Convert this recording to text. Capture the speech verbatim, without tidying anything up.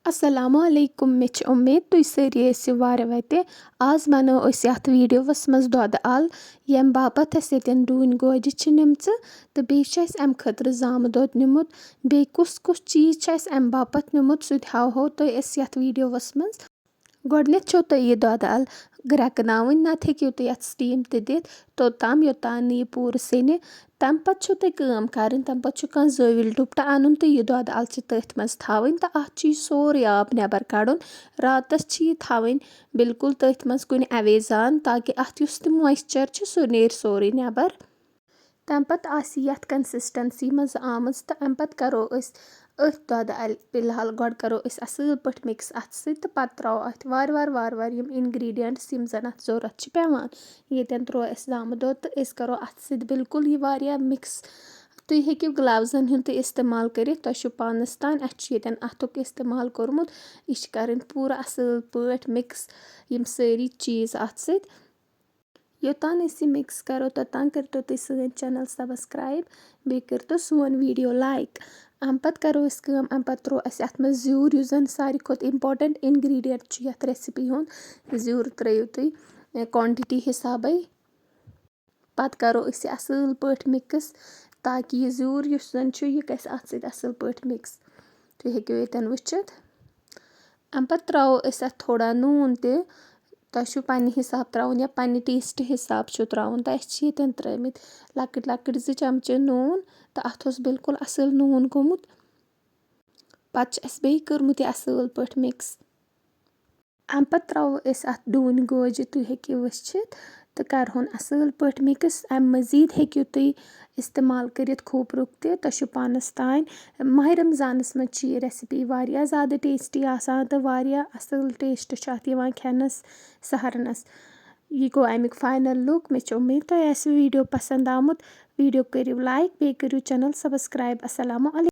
السلام علیکم، مےٚ چھِ اُمید تُہۍ سٲری ٲسِو وارٕ وَتہِ۔ آز بَنٲو أسۍ یَتھ ویٖڈیووَس منٛز دۄدٕ اَل، ییٚمہِ باپَتھ اَسہِ ییٚتٮ۪ن ڈوٗنۍ گوجہِ چھِ نِمژٕ، تہٕ بیٚیہِ چھُ اَسہِ اَمہِ خٲطرٕ زامہٕ دۄد نیُمُت۔ بیٚیہِ کُس کُس چیٖز چھُ اَسہِ اَمہِ باپَتھ نیُمُت، سُہ تہِ ہاوہو تۄہہِ أسۍ یَتھ ویٖڈیووَس منٛز۔ گۄڈٕنٮ۪تھ چھو تۄہہِ یہِ دۄدٕ اَل گرٛٮ۪کناوٕنۍ، نَتہٕ ہیٚکِو تُہۍ یَتھ steam تہِ دِتھ، توٚتام یوٚتام نہٕ یہِ پوٗرٕ سیٚنہِ۔ تَمہِ پَتہٕ چھو تۄہہِ کٲم کَرٕنۍ، تَمہِ پَتہٕ چھُ کانٛہہ زٲوِل ڈُپٹہٕ اَنُن تہٕ یہِ دۄدٕ اَل چھِ تٔتھۍ منٛز تھاوٕنۍ تہٕ اَتھ چھُ یہِ سورُے آب نٮ۪بَر کَڑُن۔ راتَس چھِ یہِ تھاوٕنۍ بالکل تٔتھۍ منٛز کُنہِ اَویزان، تاکہِ اَتھ یُس تہِ moisture چھُ، سُہ نیرِ سورُے نٮ۪بَر۔ تَمہِ پَتہٕ آسہِ یَتھ consistency منٛز آمٕژ، تہٕ اَمہِ پَتہٕ کَرو أسۍ أتھۍ دۄدٕ اَلہِ فِلحال گۄڈٕ کَرو أسۍ اَصٕل پٲٹھۍ mix اَتھٕ سۭتۍ، تہٕ پَتہٕ ترٛاوو اَتھ وارٕ وارٕ وارٕ وارٕ یِم ingredients، یِم زَن اَتھ ضوٚرَتھ چھِ پٮ۪وان۔ ییٚتٮ۪ن ترٛوو اَسہِ زامہٕ دۄد، تہٕ أسۍ کَرو اَتھٕ سۭتۍ بالکل یہِ واریاہ mix۔ تُہۍ ہیٚکِو gloves-ن ہُنٛد تہِ استعمال کٔرِتھ، تۄہہِ چھُ پانَس تام۔ اَسہِ چھُ ییٚتٮ۪ن اَتھُک استعمال کوٚرمُت۔ یہِ چھِ کَرٕنۍ پوٗرٕ اَصٕل پٲٹھۍ mix یِم سٲری چیٖز اَتھ سۭتۍ۔ یوٚتام أسۍ یہِ mix کَرو، توٚتام کٔرۍتو تُہۍ سٲنۍ channel subscribe، بیٚیہِ کٔرۍتو سون video like۔ اَمہِ پَتہٕ کَرو أسۍ کٲم، اَمہِ پَتہٕ ترٛوو اَسہِ اَتھ منٛز زیُر، یُس زَن ساروی کھۄتہٕ important ingredient چھُ یَتھ recipe ہُنٛد۔ زیُر ترٛٲیِو تُہۍ، اے، quantity حِسابَے۔ پَتہٕ کَرو أسۍ یہِ اَصٕل پٲٹھۍ mix، تاکہِ یہِ زیُر یُس زَن چھُ، یہِ گژھِ اَتھ سۭتۍ اَصٕل پٲٹھۍ mix۔ تُہۍ ہیٚکِو ییٚتٮ۪ن وٕچھِتھ۔ اَمہِ پَتہٕ ترٛاوو أسۍ اَتھ تھوڑا نوٗن تہِ۔ تۄہہِ چھُو پنٛنہِ حِساب ترٛاوُن یا پنٛنہِ taste حِساب چھُو ترٛاوُن۔ تہٕ اَسہِ چھِ ییٚتٮ۪ن ترٛٲومٕتۍ لۄکٕٹۍ لۄکٕٹۍ زٕ چمچہٕ نوٗن، تہٕ اَتھ اوس بالکل اَصٕل نوٗن گوٚمُت۔ پَتہٕ چھِ اَسہِ بیٚیہِ کٔرمٕژ یہِ اَصٕل پٲٹھۍ mix۔ اَمہِ پَتہٕ ترٛاوو أسۍ اَتھ ڈوٗنۍ گوجہِ، تُہۍ ہیٚکِو وٕچھِتھ، تہٕ کَرہون اَصٕل پٲٹھۍ mix۔ اَمہِ مٔزیٖد ہیٚکِو تُہۍ استعمال کٔرِتھ کھوٗپرُک تہِ، تۄہہِ چھُ پانَس تام۔ ماہِ رمضانَس منٛز چھِ یہِ recipe واریاہ زیادٕ tasty آسان تہٕ واریاہ اَصٕل taste چھُ اَتھ یِوان کھٮ۪نَس سحرنَس۔ یہِ گوٚو اَمیُک final look۔ مےٚ چھِ اُمید تۄہہِ آسہِ video پَسنٛد آمُت۔ Video کٔرِو like، بیٚیہِ کٔرِو channel subscribe۔ السلام علیکم۔